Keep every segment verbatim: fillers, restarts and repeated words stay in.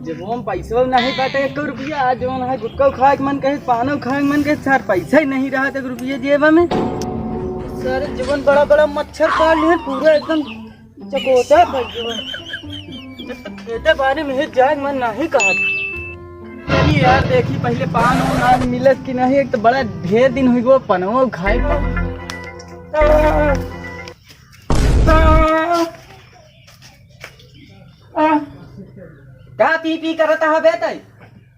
जेबवा में पैसो नहीं बाटे एको रुपया। आज जवन है गुटखा खाए के मन कहे, पानो खाए के मन कहे, सर पैसा ही नहीं रहा एक रुपया जेबा में। सर जवन बड़ा बड़ा मच्छर काट लिए पूरा एकदम चकोटा भर गया। जब तक खेते बाड़ी में ही जाए मन नहीं कहत। चली यार देखी पहले पान उन आज मिलत कि नहीं, एक तो बड़ा ढेर दिन हुई वो पनवा खाए पा। आ, का पी पी करत हवे तै?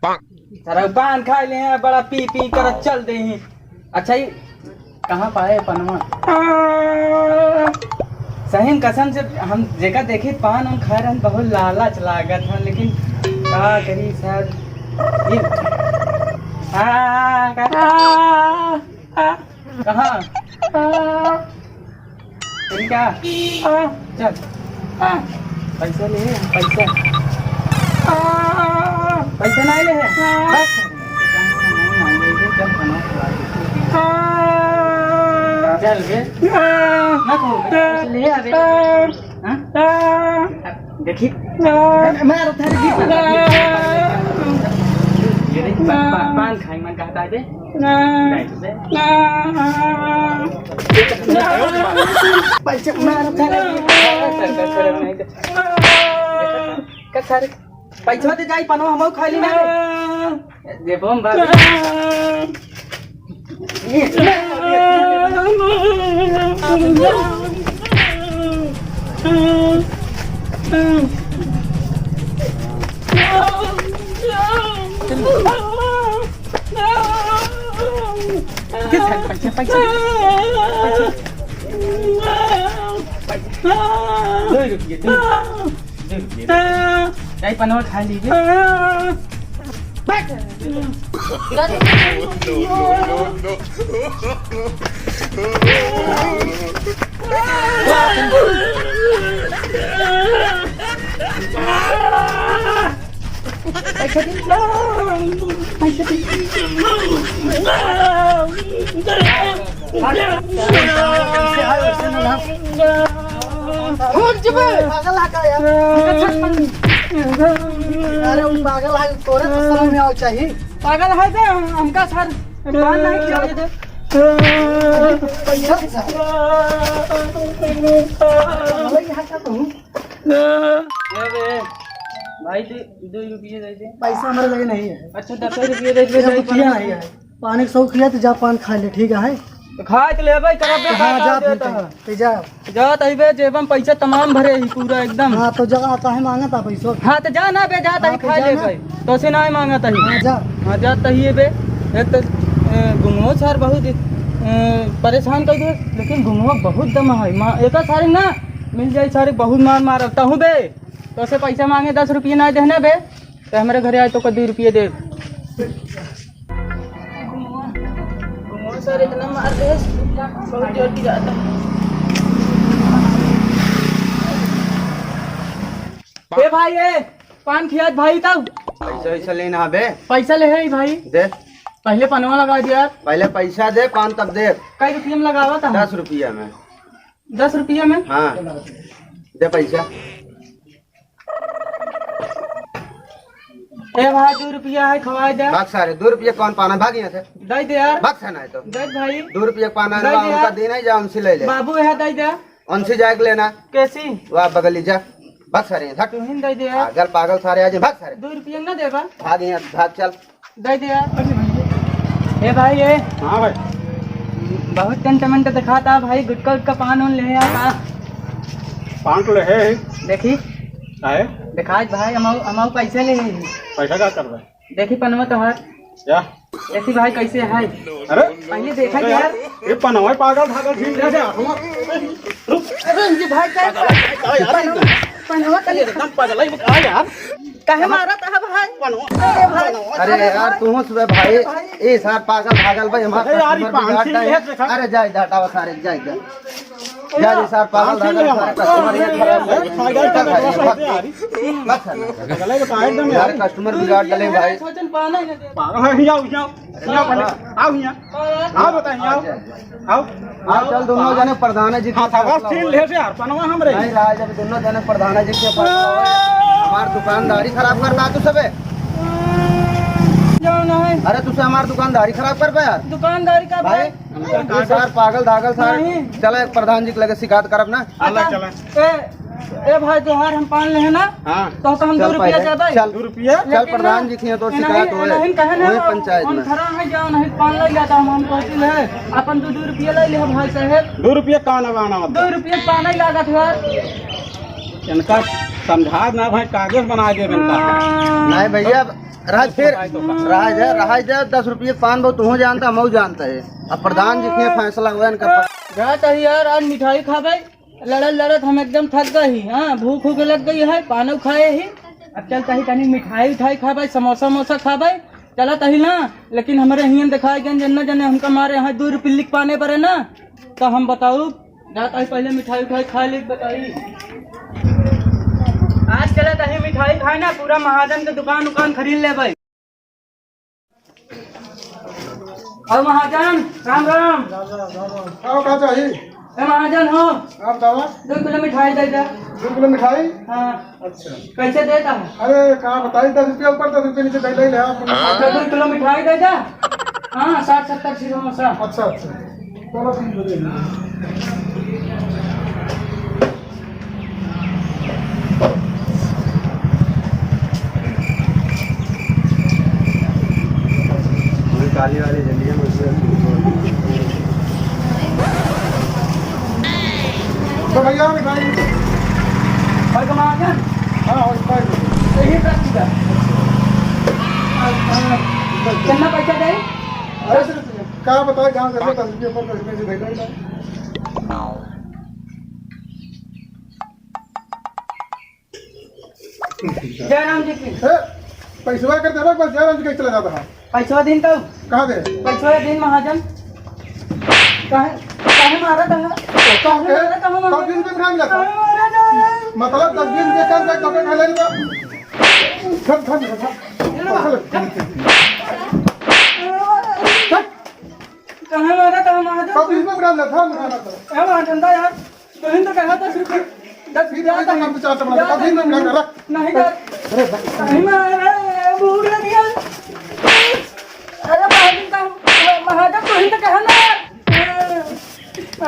सारा पान खाए ले हैं, बड़ा पी पी करत चल दे ही। अच्छा ही कहाँ पाए पनवा? सही में कसम से हम जेका देखी पान उन खाए रहन बहुत लालच लागत है, लेकिन का करी सर? ये, आ, का, आ, आ, कहाँ? आ, ठीक है। आ, चल। आ, पैसा ले, पैसा। आ, पैसा नहीं ले। आ, बस। चल बे। आ, ना कहो, पैसा ले अबे। आ, हाँ? आ, देखी। आ, मैं उठा के दीप लगा दिया। ये देख, पा-, पा-, पान खाई मन कहता है बे। पैसा मार, का सारे पैसा दे जाई, पनवा हमहू खा ली ना रे। देबो हम बाबू। पैसा, पैसा, पैसा। दो रुपये, दो, दो रुपये। चाय पनवा खा लीजिए। पागल है का यार? अरे, उ पागल है, तोरे तो समझ में आवे चाहिए। पागल है तो हम, हमका सर बात नहीं किया। पैसा, पैसा। अरे, भाई, दो, दो रुपये दे दे। पैसा हमारे लगे नहीं है। अच्छा, दस रुपये दे दे, ये भाई, रुपया नहीं है। पानी के शौक किया तो जा पान खा ले, ठीक है? तो खाए तो लेबे करब बे, हाँ, का जा देत फिर है? तो जा। जा तही बे, जेबम पैसा तमाम भरे ही पूरा एकदम। हाँ, तो जा, काहे मांगत है पैसो? हाँ, तो जा ना बे, जा हाँ, तही तो खा जा ले ना। भाई। तो से ना मांगत है। हाँ, जा। हाँ, जा तही बे। एक तो, ए, गुंगो सर बहुत, ए, परेशान कर दे, लेकिन गुंगो बहुत दम है। माँ, एक सारे ना मिल जाए सारे, बहुत मार मारब। तहूँ बे, तो से पैसा मांगे, दस रुपये ना देने बे, तो हमारे घरे आए तो का दो रुपये दे। गुंगो सर इतना मार दे, बहुत जोर की जाता है। ए भाई, ए, पान खियात भाई तब। पैसा वैसा लेना है बे? पैसा ले है भाई। दे। पहले पनवा लगा दिया। पहले पैसा दे, पान तब दे। कई रुपये में लगावा था? दस रुपया में। दस रुपया में? हाँ। दे पैसा। ए भाई, दो रुपया है, खवाए दे। भाग सारे, दो रुपया कौन पाना, भाग यहाँ से। दे दे यार। भाग से ना है तो। दे भाई। दो रुपया पाना है, दे दे उनका यार। देना ही जा, उनसे ले ले। बाबू है, दे दे। उनसे जाके लेना। कैसी? वाह, बगली जा। भाग सारे, हट। तू ही दे दे यार। पागल, पागल सारे, आज भाग सारे। दो रुपया ना देबा? भाग यहाँ, भाग चल। दे दे यार। ए भाई, ए। हाँ भाई। बहुत टेंट मेंट दिखाता भाई, गुटखा उटखा पान उन ले यार। पान तो ले है। देखी। काहे? दिखाई भाई, हम, हम पैसे ले हैं। पैसा का करबे? देखी पनवा तोहार। क्या? देखी भाई कैसे है। अरे? पहले देखा अरे यार। यार, ये पनवा पागल धागल ठीक है क्या? रुक। अरे जी भाई, क्या? अरे यार, पनवा, पनवा का एकदम पागल है, आ यार। काहे मारत है भाई? पनवा, अरे भाई। पनवा। अरे यार, तू सुबह भाई, अरे भाई। ए सार पागल धागल भाई, हमारा अरे यार, ये customer बिगाड़ पान रहा है। ठीक है, देखा। अरे जा, जा, हटावा सारे, जा, जा। जा रे सार, पागल धागल सारे customer ये खराब कर दिए। मत कर। अगले को तो एकदम यार। यार, customer बिगाड़ डाले भाई। पागल है, हियाओ, हियाओ, हियाओ पहले। आओ हियाँ। आओ बता, हियाओ। आओ। आओ, चल, दोनों जने प्रधान जी के हाँ, था, बस फैसला ठीक होए। ले से यार, पनवा हम रही। नहीं, राज, अब दोनों जने प्रधान जी के फैसला होए। हमार दुकानदारी खराब करता तू सबे। जाओ ना है। अरे, तुसे हमार दुकानदारी खराब करबे यार। दुकानदारी का भाई, भाई? ये सार पागल धागल सार। नहीं। चला, एक प्रधान जी के लगे शिकायत करब ना। चला, चला। ए, ए भाई, तोहार हम पान लेहे ना, हाँ। तो हम दो चल रुपया पहले, दे भाई। चल। दो रुपया? चल, लेकिन प्रधान ना, जी के यहाँ तो इन्हें, शिकायत होए, इन्हें कहे ना, वही पंचायत हम में। खड़ा है, जाओ नहीं, पान ले जाता हम, हम कहती है, अपन दो, दो रुपया ले ले भाई साहब। दो रुपया कौन है, आना दो होता? रुपया पान ही लागत है। इनका समझा ना भाई, कागज बना दे इनका। नहीं भैया, रहा फिर, भाई तो का। रहा जा, रहा जा, दस रुपये पान बहु तू जानता, हम जानता है। अब प्रधान जी के फैसला हुआ इनका। जात ही यार, आज मिठाई खाबे, लड़त लड़त हम एकदम थक गए ही। हाँ, भूख उख लग गई है, पानो खाए ही। अब चलता ही तनी मिठाई उठाई खाबे, समोसा वमोसा खाबे, चलत ही ना। लेकिन हमरे हियन दिखाए गए, जन्ना जने हमका मारे यहाँ दो रुपये लिख पाने पड़े ना, तो हम बताऊ, जात ही पहले मिठाई उठाई खा ली, बताई। आज चलत ही मिठाई खाए ना, पूरा महाजन के दुकान उकान खरीद लेबे। और महाजन, राम राम। आओ, का चाही? ए महाजन हो। आप दावा? दो किलो मिठाई दे दे। दो किलो मिठाई? हाँ। अच्छा। कैसे देता है? अरे, का बताई, दस रुपया ऊपर, दस रुपया नीचे दे, ले ले आप। अच्छा, दो किलो मिठाई दे दे। हाँ, साठ सत्तर समोसा। अच्छा, अच्छा। चलो, ठीक हो जाएगी। वही काली वाली जल्दी है, मुझे। तो भैया, मिठाई। भाई, कमा आ गया? हाँ, और भाई। तो ये दस रुपया। कितना पैसा दे? अरे, का बताए, गाँव के दस रुपये पर दस रुपये से भेजा ही था। जय राम जी की। ए, पैसवा कर देबा, बस जय राम जी के चला जाता है। पैसवा दिन तो। कहाँ दे? पैसवा दिन महाजन। काहे, काहे मारा था? तो काहे के? मारा था, तो बीस रुपये ग्राम लेता। काहे मारा था? मतलब दस बीस रुपये कम कर, तो क्या ले लेता? धन, धन, धन, धन। काहे मारा था महाजन? तो बीस रुपये ग्राम लेता, हम खाना था। ए महाजन, दा यार। तुहिन तो कहा दस रुपये, दस रुपये आता है। हम तो चार सौ बना, कभी नहीं, नहीं, रख। नहीं कर। अरे, रख। नहीं मार, अरे, भूख लगी है। अरे, महाजन का, महाजन तुहिन तो कहा ना यार।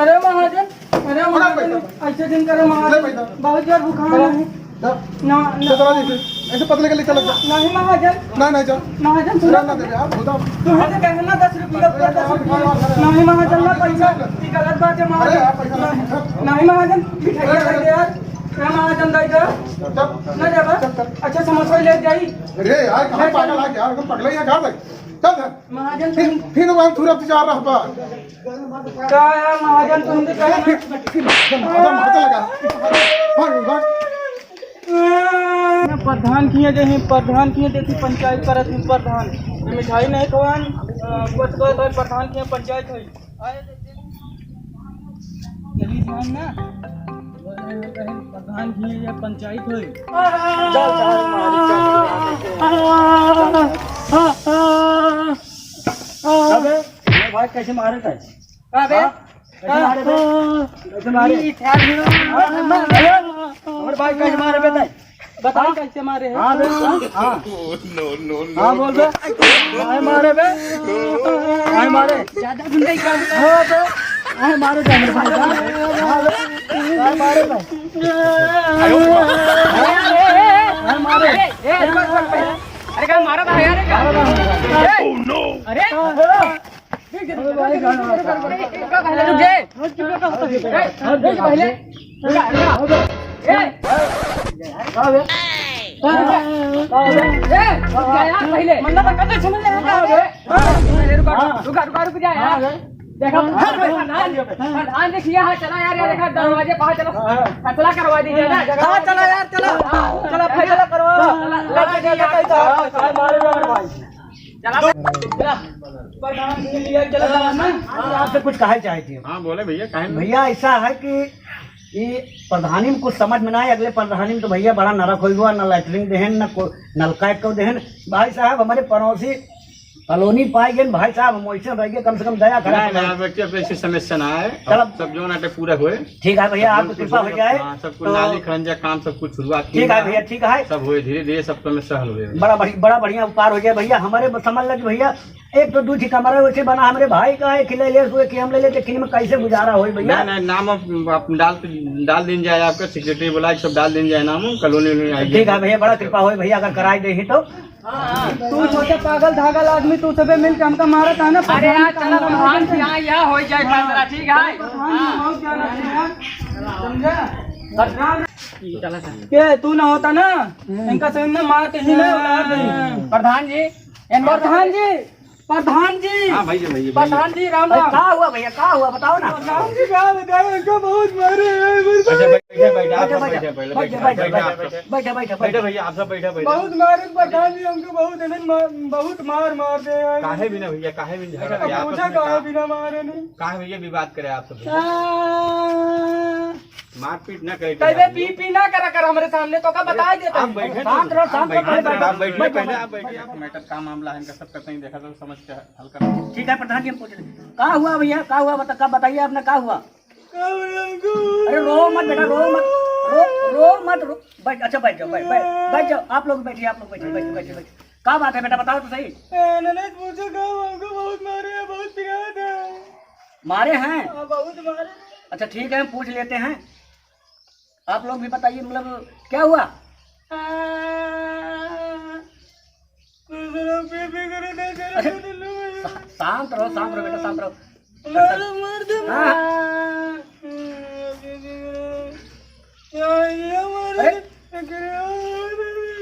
अरे, महाजन, अरे, बड़ा महाजन, पैसा। ऐसे दिन करे महाजन। ले पैसा। बहुत जोर भूखा है। जा। ना, ना। चला दीजिए। ऐसे पतले के लिए चला जा। नहीं महाजन। नहीं, नहीं, जा। महाजन, सुना ना तो। देवे, आप खुदा। तुम्हें तो कहना दस रुपया, दस रुपया। नहीं महाजन, ना पैसा। ये गलत बात है महाजन। अरे यार, पैसा नहीं। नहीं महाजन, मिठाई दे दे यार। ना महाजन, दे दे। चल। ना देबा? चल, चल। अच्छा, समोसा ले जाई। अरे यार, कहाँ पागल आ गया? हम पगला ही है, कहाँ भाई? चल, चल। महाजन, फिर, तुम फिर वहाँ थूरा तू जा रहा बा। का यार महाजन, तुम तो कहे फिर, फिर, फिर, फिर, माता, माता लगा। भाग, भाग। प्रधान किए जे हैं, प्रधान किए देखी पंचायत करत हैं प्रधान। ये मिठाई नहीं खवान, अ, बस, बस, बस, प्रधान किए पंचायत होई। आए देखते हैं। चलिए ध्यान ना। प्रधान किए या पंचायत होई। चल, चल, मारी, चल, चल। अबे, मेरे भाई कैसे मारे थे? अबे, हाँ? कैसे मारे बे? कैसे मारे? ई ख्याल में हाँ? हमारे भाई कैसे मारे बे तै? बताओ हाँ? कैसे मारे हैं? हाँ बे, हाँ? हाँ। No, no, no, हाँ, बोल बे। काहे मारे बे? काहे मारे? ज्यादा गुंडई कर। हाँ बे। काहे मारे बे मेरे भाई? हाँ बे। काहे मारे बे? काहे मारे? अरे, अरे, अरे, अरे, का मारा था यार, का? मारा था। Oh, no! अरे, अरे, रुक जा। ए, पहले। रुक जा, रुक जा। ए। ए, रुक जा यार, पहले। मतलब, कतई समझ ले, रुक जा। पहले रुक, रुक, रुक, रुक जा यार। देखो, प्रधान, प्रधान देखिए, हाँ, चला यार, यार, देखा, दरवाजे बाहर चला, फैसला करवा दीजिए ना। हाँ, चला यार, चला। हाँ, चला, फैसला करवाओ। चला, चला, चला, चला, चला। चला, चला, प्रधान जी, ये चला, चला, ना। हाँ, आपसे कुछ कहा चाहते हैं। हाँ, बोले भैया, कहे ना। भैया, ऐसा है कि ये प्रधानी में कुछ समझ में ना आए। अगले प्रधानी में तो भैया बड़ा नरक होई हुआ, ना लैट्रिन देहन, ना को-, नलका एक को देहन। भाई साहब, हमारे पड़ोसी कॉलोनी पाई गए भाई साहब, हम वैसे रह गए, कम से कम दया करा नहीं, करो। नहीं, अब ऐसी, ऐसी समस्या ना आए। चलो। अब सब जो नाटे पूरा हुए। ठीक है भैया, सब आपकी कृपा हो जाए। हाँ, सब कुछ तो नाली खड़ंजा काम सब कुछ शुरुआत ठीक है भैया, ठीक है। सब हुए धीरे धीरे, सब समस्या हल हुए। बड़ा बढ़िया, बड़ा बढ़िया उपकार हो जाए भैया। हमारे समझ लग भैया, एक तो दू ठे कमरा वैसे बना, हमरे भाई का है, कि ले ले, कि हम ले लेते, कि में कैसे गुजारा होई भैया? नहीं, नहीं, नाम आप, आप डाल, डाल दीन जाए, आपका सेक्रेटरी बोला, सब डाल दीन जाए नाम, कॉलोनी में आइए। ठीक है भैया, बड़ा कृपा होई भैया, अगर कराई दे ही तो। तू छोटे पागल धागल आदमी, तू सबे मिल के हमका मारत है ना। अरे यार, चला प्रधान जी, यहाँ, यहाँ हो जाए फैसला, ठीक है? प्रधान जी, बहुत ज्यादा है यार, समझा? के तू ना होता ना, इनका सब ना मार के ही ना उतार दे। प्रधान जी, प्रधान जी, प्रधान जी। हाँ, भैया, भैया, भैया। प्रधान जी, राम अरे, राम। का हुआ भैया, का हुआ, बताओ ना। प्रधान जी, का बताओ, हमको बहुत मारे हैं, बहुत अच्छा, मारे। बैठे, बैठे, आप बैठे, सब बैठे, बैठे, पहले बैठे, बैठे, बैठे, बैठे, आप बैठे, सब। बैठे, बैठे, बैठे, बैठे। बैठे भैया, आप सब बैठे, बैठे। बहुत मारे प्रधान जी, हमको बहुत इन्हें मा-, बहुत मार, मार दे हैं। काहे बिना भैया, काहे बिना झगड़ा अब किया आपस पूछा में? काहे का-, बिना मारे नहीं? काहे भैया विवाद करे आप सब? आ, मारपीट ना करे तबे किया पी, पी ना करा कर हमरे सामने, तो का बताई देता आप हूँ। बैठे शांत रहो, आप शांत रहो, बैठे, बैठो, आप बैठो, बैठे, बैठो। पहले आप बैठिए, आप मैटर का मामला है, इनका सब कैसे ही देखा था, समझ के हल करा। ठीक है प्रधान जी, हम पूछ लेंगे। का हुआ भैया, का हुआ, बता, का बताइए आपने का हुआ? अरे रो मत बेटा, रो मत, रो, रो मत, रो, बैठ, अच्छा बैठ जाओ, बैठ, बैठ, बैठ जाओ, आप लोग बैठिए, आप लोग बैठिए, बैठिए, बैठिए, बैठिए। का बात है बेटा, बताओ तो सही। ननद पूछो का, हमको बहुत मारे हैं, बहुत पिरात है। मारे हैं? हाँ, बहुत मारे हैं। अच्छा ठीक है, हम पूछ लेते हैं। आप लोग भी बताइए, मतलब क्या हुआ? हाँ। कुछ लोग पी पी करे ना करे अच्छा, तो नहीं लोग। शा-, शांत रहो, शांत रहो बेटा, शांत रहो। मारो, मार दे, हाँ। मार। या, या मारो। अरे।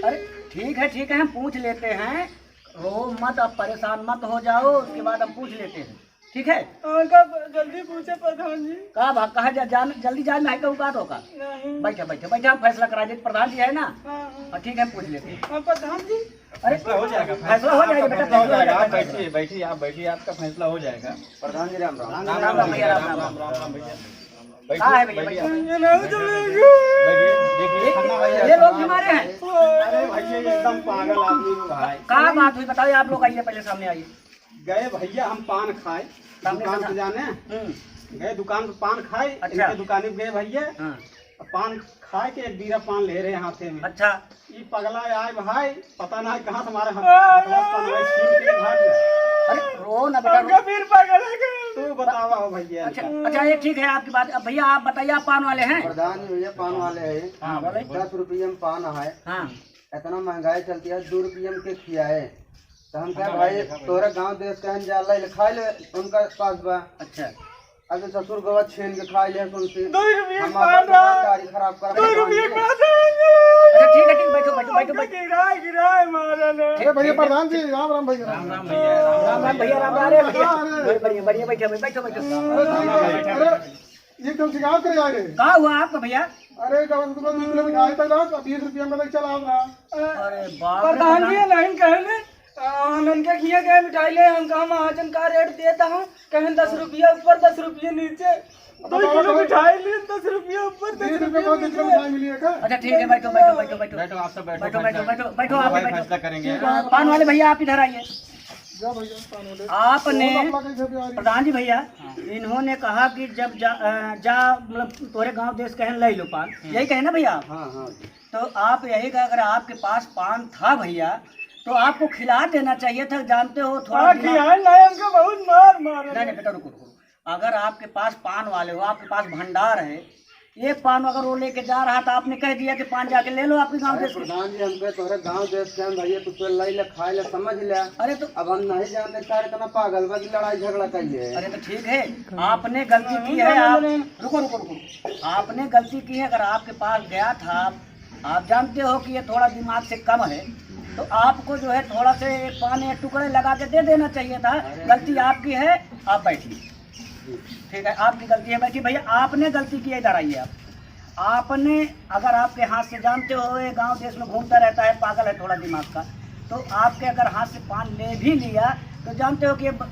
अरे, ठीक है, ठीक है, हम पूछ लेते हैं। रो मत, अब परेशान मत हो जाओ, उसके बाद हम पूछ लेते हैं। ठीक है? हाँ, का ब-, जल्दी पूछे प्रधान जी। का बा, कहाँ जा, जान, जल्दी जाए में है कहूँ का तो का? नहीं। बैठे, बैठे, बैठे, हम फैसला करा देते, प्रधान जी है ना? हाँ, हाँ। हाँ, ठीक है, पूछ लेते हैं। हाँ, प्रधान जी। अरे, फैसला हो जाएगा, फैसला हो जाएगा, बेटा, फैसला हो जाएगा, आप फैसला। बैठिए, बैठिए, आप बैठिए, आपका फैसला हो जाएगा। प्रधान जी, राम राम। राम राम भैया, राम राम। राम राम भैया। बैठिए, का है भैया, बैठिए। बैठिए। ये नहीं चलेगा। बैठिए, देखिए, ये, खाना भैया, ये लोग खाना। बीमार हैं। अरे भैया, ये एकदम पागल आदमी है भाई। का बात हुई, बताइए, आप लोग आइए, पहले सामने आइए। गए भैया हम पान खाए, सामने दुकान से से था। जाने। हम्म। गए दुकान पे पान खाए, अच्छा। इनके दुकान पे गए भैया। हाँ। पान खाए के एक बीरा पान ले रहे हाथे में। अच्छा। ई पगला आए भाई, पता ना है कहाँ से हमारे हाथ, हाथवा से पान वाला छीन के भाग गया। अरे रो ना बेटा, रो। हमका फिर पगला गया। तू बतावा हो भैया। अच्छा, अच्छा, ये ठीक है आपकी बात। अब भैया आप बताइए, आप पान वाले हैं? प्रधान जी भैया पान वाले हैं। हाँ, बोले। दस रुपये में पान है। हाँ। इतना महंगाई चलती है, दो रुपये में के खियाए? तो हम कहे, "भाई, तोहरे गाँव देश के हन, जा लाई ले, खाई ले, उनका पास बा।" अच्छा। अबे ससुर गवा छीन के खाई ले, सुन से। दो रुपये हम पान आपन रहा। तारीख खराब कर दो रुपये पान। अच्छा, ठीक है, ठीक, बैठो, बैठो, बैठो, बैठो। गिराए, गिराए मारा ना। अरे भैया, प्रधान जी, राम राम भैया। राम राम भैया, राम राम। अरे भैया, अरे। बढ़िया, बढ़िया, बैठो, बैठो, बैठो। अरे, अरे, ये तो शिकायत करे आ रहे। का हुआ आपका भैया? अरे, जब उनको बीस रुपये दिखाए थे ना, तो बीस रुपये में चला रहा। अरे बाप रे, प्रधान जी, प्रधान। नहीं कहे ने, आ, हम इनके खिया गए मिठाई ले, हम कहा महाजन का रेट देता हूँ, कहें दस रुपया ऊपर, दस रुपया नीचे। दो किलो मिठाई ले, दस रुपया ऊपर, दस रुपया नीचे। अच्छा, ठीक है, बैठो, बैठो, बैठो, बैठो। बैठो, आप सब बैठो, बैठो, बैठो, फैसला, बैठो, बैठो, आप ही फैसला करेंगे। पान वाले भैया, आप इधर आइए। आपने, प्रधान जी भैया, इन्होंने कहा कि जब जा, अ, जा, मतलब, तोहरे गाँव देश कहें, ले लो पान, हम्म। यही कहे ना भैया आप? हाँ, हाँ। तो आप यही कहा, अगर आपके पास पान था भैया, तो आपको खिला देना चाहिए था, जानते हो, थोड़ा हाँ, दिमाग खिलाए नहीं, हमको बहुत मार मारे। नहीं, नहीं, बेटा, रुको, रुको। अगर आपके पास पान वाले हो, आपके पास भंडार है, एक पान अगर वो लेके जा रहा था, आपने कह दिया कि पान जाके ले लो आपके गाँव अरे देश के। प्रधान जी, हमके तोहरे गाँव देश के हम भैया, तू तो ले ले, खाए ले, समझ ले। अरे तो अब हम नहीं जानते का इतना पागल बा कि लड़ाई झगड़ा करिए। अरे तो ठीक है, आपने गलती की है, आप, रुको, रुको, रुको, आपने गलती की है। अगर आपके पास गया था, आप, आप जानते हो कि ये थोड़ा दिमाग से कम है, तो आपको जो है थोड़ा से एक पान एक टुकड़े लगा के दे देना चाहिए था। अरे गलती आपकी है, आप बैठिए। ठीक है, आपकी गलती है, बैठिए भैया, आपने गलती की है, इधर आइए आप। आपने, अगर आपके हाथ से, जानते हो, ये गांव देश में घूमता रहता है, पागल है थोड़ा दिमाग का, तो आपके अगर हाथ से पान ले भी लिया, तो जानते हो कि ये ब-,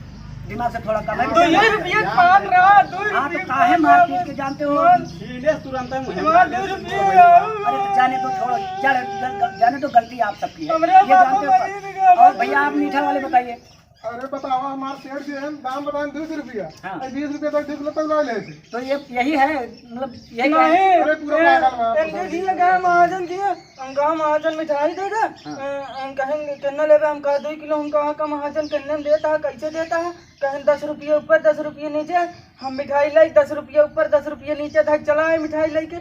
दिमाग से थोड़ा कम है। तो ये रुपये पान रहा, दो हाँ, तो रुपये काहे पान मारपीट रहा। के, जानते हो? पान। छीने तुरंत है मुझे। पान दो रुपये रहा। अरे, तो जाने दो, छोड़ो, जाने, जाने दो, गलती आप सबकी है, हमरे ये बाप जानते हो। को मारिए, और भैया, आप मीठा वाले बताइए। अरे बतावा, हमार सेठ जी हैं, दाम बताएं दो सौ रुपया। हाँ। अरे बीस रुपया तक दो किलो तक ला ले थे। तो ये यही है, मतलब यही नहीं, है। अरे पूरा ए, पागल बा, इनके पता दिए नहीं। गए महाजन दिए, हम कहा महाजन मिठाई दे दे। हाँ। ए, हम कहें कितना लेबे, हम कहा दो किलो, हम कहा का महाजन कितने में देता है, कैसे देता है? कहें दस रुपये ऊपर, दस रुपये नीचे। हम मिठाई लाई, दस रुपये ऊपर, दस रुपये नीचे, धक चला है मिठाई लेके।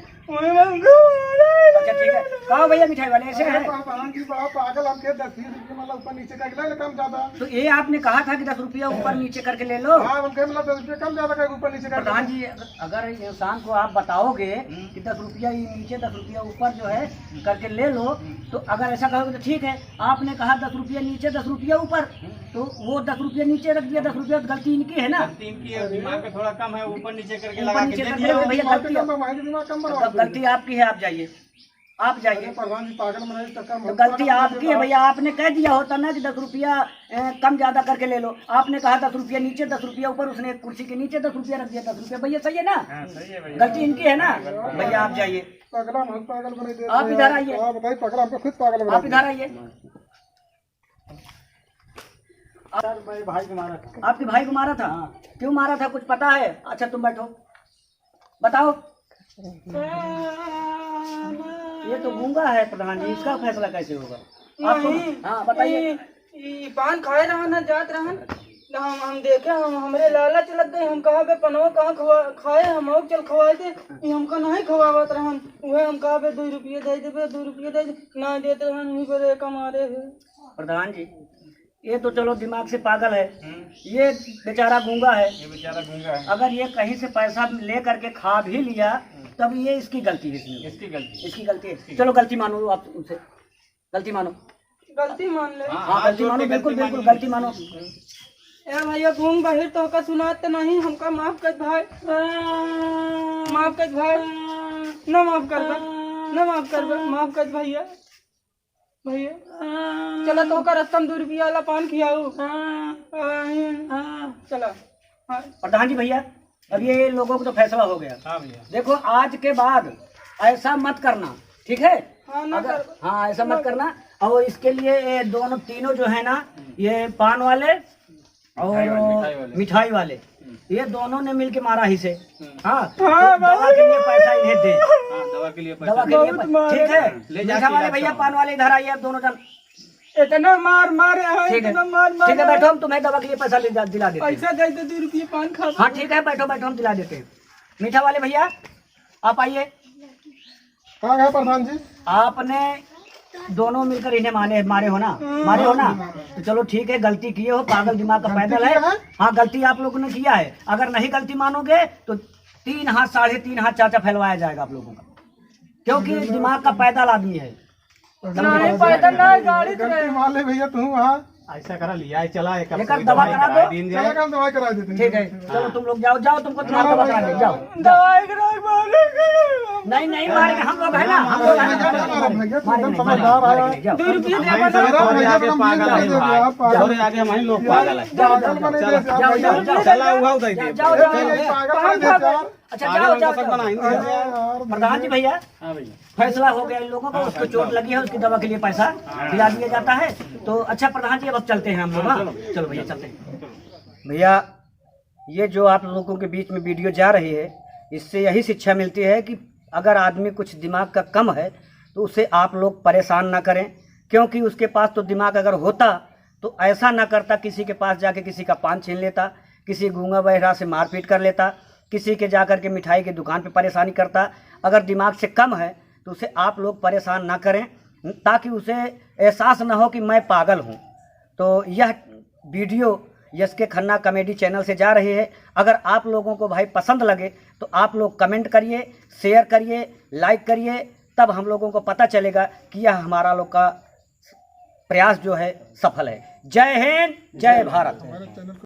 अच्छा, ठीक है। कहाँ भैया मिठाई वाले ऐसे अरे हैं? बाबा, हाँ जी, बड़ा पागल, हम के दस बीस रुपये मतलब ऊपर नीचे करके ले, कम ज्यादा। तो ये आपने कहा था कि दस रुपया ऊपर नीचे करके ले लो। हाँ, हम कहे मतलब दस रुपये कम ज्यादा करके ऊपर नीचे करके प्रधान ले। जी, अगर इंसान को आप बताओगे हम्म। कि दस रुपया ये नीचे, दस रुपया ऊपर जो है करके ले लो, हम्म। तो अगर ऐसा कहोगे तो ठीक है। आपने कहा दस रुपया नीचे, दस रुपया ऊपर, हम्म। तो वो दस रुपया नीचे रख दिया, दस रुपया, गलती इनकी है ना? गलती इनकी है, दिमाग पे थोड़ा कम है, ऊपर नीचे करके ऊपर लगा के नीचे दे करके दिया। ले लो भैया, दिमाग पे गलती कम है, हमारे दिमाग कम बना तो दिया। गलती आपकी है, आप जाइए, आप जाइए। अरे प्रधान जी, पागल बनाए, चक्कर में तो गलती आपकी है भैया, आपने कह दिया होता ना कि दस रुपया, ए, कम ज्यादा करके ले लो। आपने कहा दस रुपया नीचे, दस रुपया ऊपर, उसने एक कुर्सी के नीचे दस रुपया रख दिया, दस रुपया। भैया सही है ना? हाँ, सही है भैया। गलती इनकी है ना? हाँ, भैया आप जाइए, पागल हम पागल बना दे आप रहे इधर हैं। आइए। आप बताइए, पागल हमको खुद पागल बना आप दिया। इधर आइए। सर, मैं भाई को मारा था। आपके भाई को मारा था? हाँ। क्यों मारा था, कुछ पता है? अच्छा, तुम बैठो, बताओ। ये तो गूंगा है प्रधान जी, इसका फैसला कैसे होगा? आपको नहीं, हाँ, बताइए। ई, ई पान खाए रहन, जात रहन, तो हम, हम देखे, हम, हमरे लालच लग गए, हम कहा बे पनवा कहाँ खवा-, खाए, हम और चल खवाए दे, ई हमका नहीं खवावत रहन, उहे हम कहा बे दो रुपये दे देबे, दो रुपये दे दे, ना देत रहन, उही बरे कमारे है। प्रधान जी, ये तो चलो दिमाग से पागल है, हम्म। ये बेचारा गूंगा है। ये बेचारा गूंगा है। अगर ये कहीं से पैसा ले करके खा भी लिया, हम्म। तब ये इसकी गलती है, इसमें। इसकी गलती। इसकी गलती है। इसकी चलो गलती मानो आप उनसे, गलती मानो। गलती मान ले। हाँ, हाँ, हाथ गलती जोड़ मानो, के बिल्कुल, गलती बिल्कुल, मानो। गलती मानो। ए भैया, गूंग बहिर तोहका सुनात त नहीं, हमका माफ कर भाई, माफ कर भाई, ना माफ करबे, ना माफ करबे, माफ कर भैया। भैया, चला तोहका रस्ता में दो रुपया वाला पान खियाऊ। हाँ। चला। हाँ। प्रधान जी भैया, अब ये लोगों को तो फैसला हो गया। हाँ भैया। देखो, आज के बाद ऐसा मत करना, ठीक है? हाँ, ना अगर, कर- हाँ, ऐसा मत ना करना। और इसके लिए ये दोनों, तीनों जो है ना, ये पान वाले मिठाई वाले, और मिठाई वाले। मिठाई वाले, हम्म। ये दोनों ने मिलके मारा ही से। हम्म। हाँ, हाँ, तो दवा के लिए पैसा इन्हें दे। हाँ, दवा के लिए पैसा दवा के लिए बहुत पै-, मारा। ठीक है? ले जाके मीठा वाले आप भैया, चलाओ। पान वाले इधर आइए, आप दोनों जन। इतना मार मारे हैं, ठीक है। इतना मार मारे ठीक है, हैं। बैठो, हम तुम्हें दवा के लिए पैसा ले जा, दिला देते हैं। पैसा दे दे, दो रुपये पान खा हाँ, ठीक है, बैठो, बैठो, हम दिला देते हैं। मीठा वाले भैया, आप आइए। कहाँ गए प्रधान जी? आपने दोनों मिलकर इन्हें मारे, मारे हो ना? मारे हो ना? तो चलो ठीक है, गलती किए हो, पागल दिमाग का गलती पैदल है। किया है? हाँ, गलती आप लोगों ने किया है। अगर नहीं गलती मानोगे तो तीन हाथ, साढ़े तीन हाथ चाचा फैलवाया जाएगा आप लोगों का, क्योंकि दिमाग का पैदल आदमी है। नहीं, पैदल नहीं, गाड़ी से गलती गए। मान ले भैया, तू वहाँ। ऐसा करा, लिया है, चला, एक एकर दवाई करा दो। चला, कल दवाई करा देते हैं। ठीक है, चलो तुम लोग जाओ, जाओ, तुमको तुम्हारा दवा करा दे, जाओ। दवाई करा दो। नहीं, नहीं मारेंगे, हम लोग है ना, हम लोग है ना। भैया, तू एकदम समझदार है। जाओ। दो रुपये दे दो। मेरा भैया एकदम पागल है। जाओ। आगे हमारे लोग पागल है। जाओ, जाओ, जाओ, जाओ, जाओ। चला, हुआ उधर ही दे। जाओ, जाओ, जाओ। पागल है यार। अच्छा, पागल जाओ, हमको जाओ, सब जाओ। बनाएंगे। अरे यार, प्रधान जी भैया, हाँ भैया। फैसला हो गया इन लोगों का, हाँ, उसको फैसला। चोट लगी है, उसकी दवा के लिए पैसा हाँ। दिला दिया जाता है। तो अच्छा प्रधान जी, अब, अब चलते हैं हम लोग, हाँ, हाँ? चलो। चलो भैया, चलते हैं। भैया, ये जो आप लोगों के बीच में वीडियो जा रही है, इससे यही शिक्षा मिलती है कि अगर आदमी कुछ दिमाग का कम है, तो उसे आप लोग परेशान ना करें, क्योंकि उसके पास तो दिमाग अगर होता, तो ऐसा ना करता, किसी के पास जाके किसी का पान छीन लेता, किसी गूंगा बहरा से मारपीट कर लेता, किसी के जा कर के मिठाई की दुकान पे परेशानी करता। अगर दिमाग से कम है, तो उसे आप लोग परेशान ना करें, ताकि उसे एहसास ना हो कि मैं पागल हूँ। तो यह वीडियो यस के खन्ना कॉमेडी चैनल से जा रही है। अगर आप लोगों को भाई पसंद लगे, तो आप लोग कमेंट करिए, शेयर करिए, लाइक करिए, तब हम लोगों को पता चलेगा कि यह हमारा लोग का प्रयास जो है सफल है। जय हिंद, जय भारत।